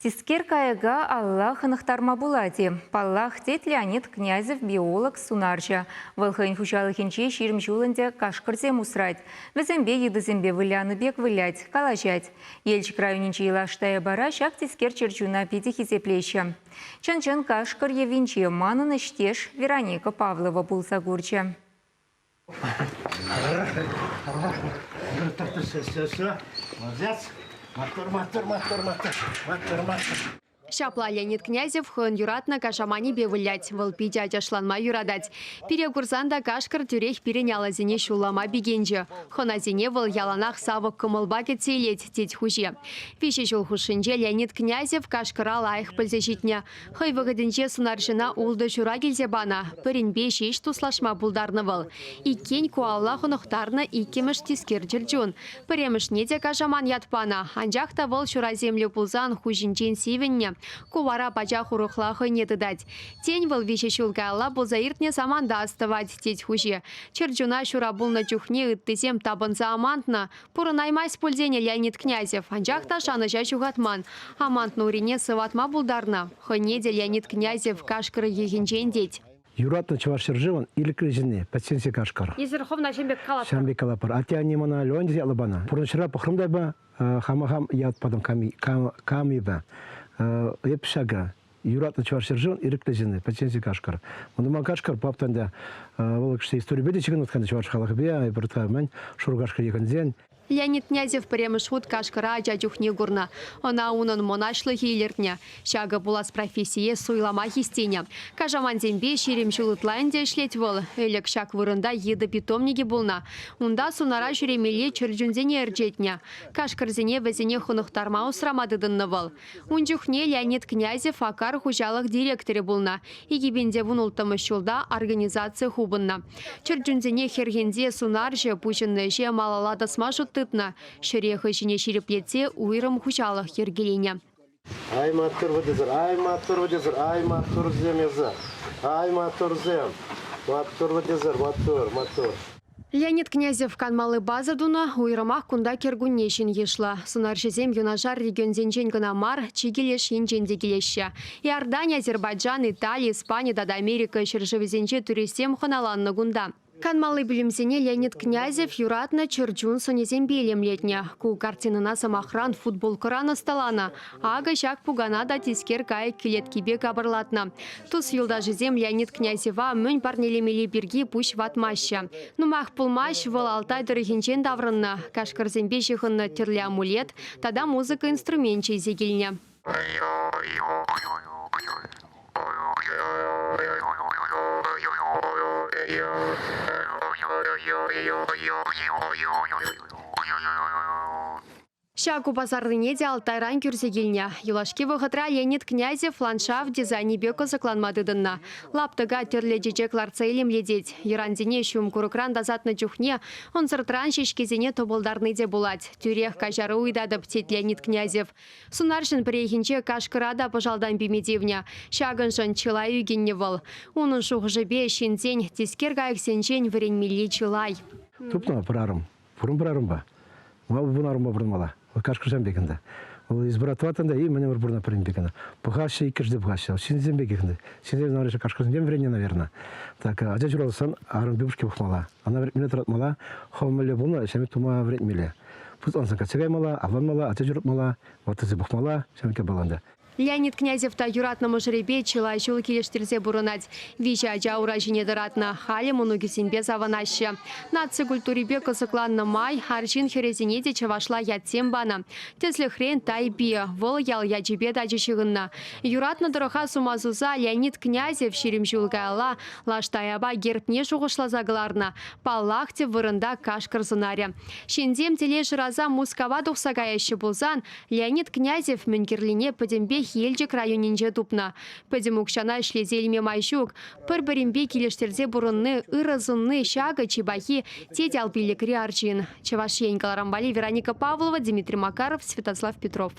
Тискер кайӑка алла хӑнӑхтарма пулать-и? Паллах, тет Леонид Князев биолог-сунарҫӑ. Вӑл хӑйӗн хуҫалӑхӗнче 20 ҫул ӗнтӗ кашкӑрсем усрать. Вӗсемпе йытӑсемпе вылянӑ пек вылять, калаҫать. Елчӗк районӗнчи Лаш Таяпара ҫак тискер чӗрчуна питӗ хисеплеҫҫӗ. Чӑн-чӑн кашкӑр йӑвинче манӑн ӗҫтеш Вероника Павлова пулса курчӗ. Молодец. Маттур, маттур, маттур, маттур, маттур, маттур. Ҫапла Леонид Князев хӑйӗн юратнӑ кашаманӗпе вылять. Вӑл питӗ ачашланма юратать. Пире курсан та кашкӑр тӳрех пирӗн алӑсене ҫуллама пикенчӗ. Хӑнасене вӑл яланах савӑк кӑмӑлпа кӗтсе илет, тет хуҫи. Виҫӗ ҫул хушшинче Леонид Князев кашкӑра лайӑх пӗлсе ҫитнӗ. Хӑй вӑхӑтӗнче сунарҫӑна ултӑ ҫура килсе панӑ, пӗринпе ҫеҫ туслашма пултарнӑ вӑл. Иккен ку алла хӑнӑхтарнӑ иккӗмӗш тискер чӗрчун. Пӗрремӗшне те кашаман ят панӑ, анчах та вӑл ҫурасемлӗ пулсан хуҫинчен сивӗннӗ. Ку вара пачах урӑхла хӑйне тытать. Тен, вӑл виҫӗ ҫул каялла пулса иртнӗ саманта астӑвать, тет хуҫи. Чӗрчуна ҫура пулнӑ чухне ыттисем тапӑнса амантнӑ. Пурӑнаймасть пуль тенӗ Леонид Князев, анчах та шанӑҫа ҫухатман. Амантнӑ урине сыватма пултарнӑ. Хӑйне те Леонид Князев кашкӑр йӑхӗнчен тет. Юратнӑ Чӑваш ҫӗршывӑн ирӗклӗ ҫынни, пӗчченҫи кашкӑр. Эсир хӑвна ҫын пек калатӑр. Ҫавӑн пек калатпӑр. Атте-анне мана Леонтий ятлӑ панӑ. Пурнӑҫра пӑхрӑм та эпӗ, хама хам ят патӑм кам эпӗ. Эп ҫакӑ юратнӑ Чӑваш ҫӗршывӑн ирӗклӗ ҫынни, пӗчченҫи кашкӑр. Мӑнтӑман кашкӑр пап та ӗнтӗ вӑл кӗҫсе историпе те ҫыхӑннӑ чӑваш халӑхӗпе, эпир мӗн шур кашкӑр йӑхӗнчен. Леонид Князев пӗрремӗш хут кашкӑра ача чухне курнӑ. Ӑна унӑн мӑнаҫлӑхӗ илӗртнӗ. Ҫакӑ пулас профессие суйлама хистенӗ. Кашамансемпе 20 ҫул ытла ӗнтӗ ӗҫлет вӑл. Ӗлӗк ҫак вырӑнта йытӑ питомникӗ пулнӑ. Унта сунара ҫӳремелли чӗрчунсене ӗрчетнӗ. Кашкӑрсене вӗсене хӑнӑхтарма усрама тытӑннӑ вӑл. Ун чухне Леонид Князев Акар хуҫалӑх директорӗ пулнӑ. 2016 ҫулта организаци хупӑннӑ. Чӗрчунсене хӗрхенсе сунарҫӑ пуҫӑннӑ ӗҫе малалла тӑсма шут тытнӑ. Ҫӗре хӑй ҫине ҫирӗплетсе уйрӑм хуҫалӑх йӗркеленӗ. Ай маттур вӗтӗсӗр, ай маттур вӗтӗсӗр, ай маттурсем эсӗ, ай маттурсем, маттур вӗтӗсӗр, маттур, маттур. Леонид Князев канмалли база тунӑ, уйрӑмах кунта кӗркунне ҫын йышлӑ. Сунарҫӑсем юнашар регионсенчен кӑна мар, чикӗ леш енчен те килеҫҫӗ. Иордани, Азербайджан, Итали, Испани тата Америка ҫӗршывӗсенче туристсем хӑналаннӑ кунта. Канмалли пӳлӗмсене Леонид Князев юратнӑ чӗрчун сӑнӗсемпе илемлетнӗ. Ку картинӑна, сӑмахран, футболкӑран ӑсталанӑ. Акӑ ҫак пукана та тискер кайӑк кӗлеткипе капӑрлатнӑ. Тус-юлташӗсем Леонид Князева мӗн парнелемелли пирки пуҫ ватмаҫҫӗ. Нумаях пулмасть вӑл Алтай тӑрӑхӗнчен таврӑннӑ, кашкӑрсемпе ҫыхӑннӑ тӗрлӗ амулет тата музыка инструменчӗ илсе килнӗ. Ҫак упасарлине те Алтайран кӳрсе килнӗ. Юлашки вӑхӑтра Леонид Князев ландшафт дизайнӗпе кӑсӑкланма тытӑннӑ. Лаптӑка тӗрлӗ чечек лартса илемлетет. Йӑрансене ҫум курӑкран тасатнӑ чухне ӑнсӑртран ҫеҫкесене тӑпӑлтарни те пулать. Тӳрех каҫару ыйтатӑп, тет Леонид Князев. Сунарҫӑн пӗррехинче кашкӑра та пӑшалтан пеме тивнӗ. Ҫакӑншӑн чылай ӳкӗннӗ вӑл. Унӑн шухӑшӗпе ҫынсен тискер кайӑксенчен вӗренмелли чылай. Тупнӑ пӗр арӑм. Пурӑн пӗр арӑмпа. Мал вун арӑмпа пурӑнмалла. Вӑл кашкӑрсем пек ӗнтӗ. Вӑл избратватан та и мӗнӗмӗр пурӑна пӗрин пек ӗнтӗ. Пӑхаҫҫӗ, иккӗшӗ те пӑхаҫҫӗ. Ҫынсем пекех ӗнтӗ. Ҫынсем, наверное, кашкӑрсенчен вӗреннӗ, наверное. Так, ача ҫуралсан арӑм пӳпшке пӑхмалла. Ӑна вӗрентмелле тӑратмалла. Хӑв мӗнле пулнӑ, ҫавна тума вӗрентмелле. Пуҫлансан качча каймалла, авланмалла, ача ҫуратмалла, ваттисем пӑхмалла, ҫавӑн пек япала ӗнтӗ. Леонид Князев та юратнӑ мӑшӑрӗпе чылай ҫул килӗштерсе пурӑнать. Виҫӗ ача ура ҫине тӑратнӑ. Халӗ мӑнукӗсемпе савӑнаҫҫӗ. Наци культурипе кӑсӑкланнӑ май арҫын хӗрӗсене те чӑвашла ятсем панӑ. Тӗслӗхрен, Тайпи. Вӑл ял ячӗпе тачӑ ҫыхӑннӑ. Юратнӑ тӑрӑха сума суса Леонид Князев 20 ҫул каялла Лаш Таяпа гербне шухӑшласа кӑларнӑ. Паллах, тӗп вырӑнта кашкӑр сӑнарӗ. Ҫынсем телей шыраса Мускава тухса каяҫҫӗ пулсан Леонид Князев мӗн кирлине пӗтӗмпех Елчӗк районӗнче тупнӑ. Пӗтӗм укҫана ӗҫлесе илме май ҫук. Пӗр-пӗринпе килӗштерсе пурӑнни, ырӑ сунни ҫакӑ чи пахи, тет Алпиллӗкри арҫын. Чӑваш Ен кӑларӑмпали Вероника Павлова, Дмитрий Макаров, Святослав Петров.